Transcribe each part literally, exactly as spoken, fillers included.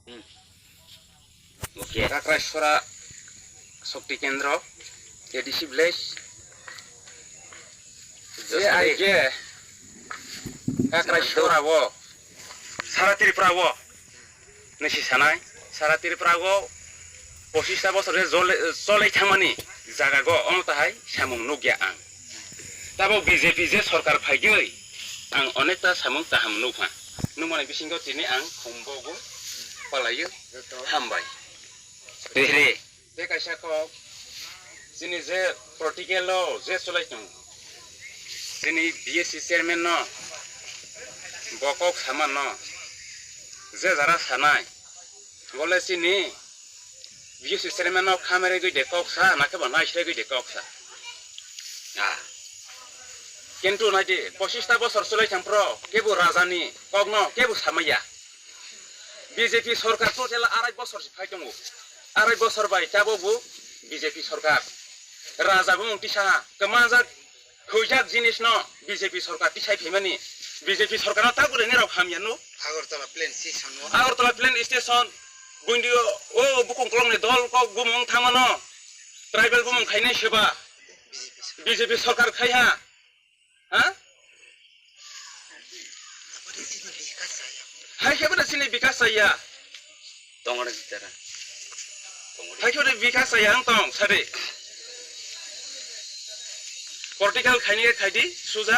Okay. Kakraisora Shakti Kendra, A D C village. Je aige Kakraisora o, sara Tripura o, nisi sanai, sara Tripura o pochista bosor je jole-, cholai thangmani jaga go, omo tahai samung nukya ang. Tabok B J P je sorkar phaigwi ang onekta samung kaham nukha. Nukmani bisingo tini ang khumbogo palaiyo. Hambai. Re, re. Tei kaisa kok, chini je political o je cholai tongo, chini B S C chairman no bo kok sama no, je jara sanai, bole chini B S C chairman no khamere gwi de kok sa, nakhe bo naisre gwi de kok sa. Ah. Kintu naidi, pochista bosor cholai thang phro, kebo raja ni kok no kebo samaya. B J P sorkar total arai bosor se phai tongo. Arai bosor bai tabok bo B J P sorkar. Raja bumung tisa ha, kwmajak, khujak jinis no B J P sorkar tisai phaimani. B J P sorkar no tabuk le nirok hamya no. Agartala plane station o. Agartala plane station, bundi o, o bukung kolong ni dol kok bumung thangmano. Tribal bumung khainai seba. B J P sorkar khai ha. Ha? Hai khe bono chini bikas chaya. Tongore jitara. Hai khe bono bikas chaya ang tong sade. Political khaini khe khaidi suja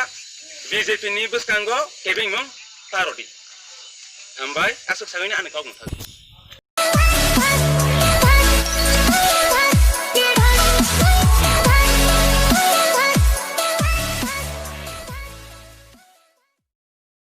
B J P ni bwskango kebengmung tarodi. Hambai aswk sagwini ani kok motha.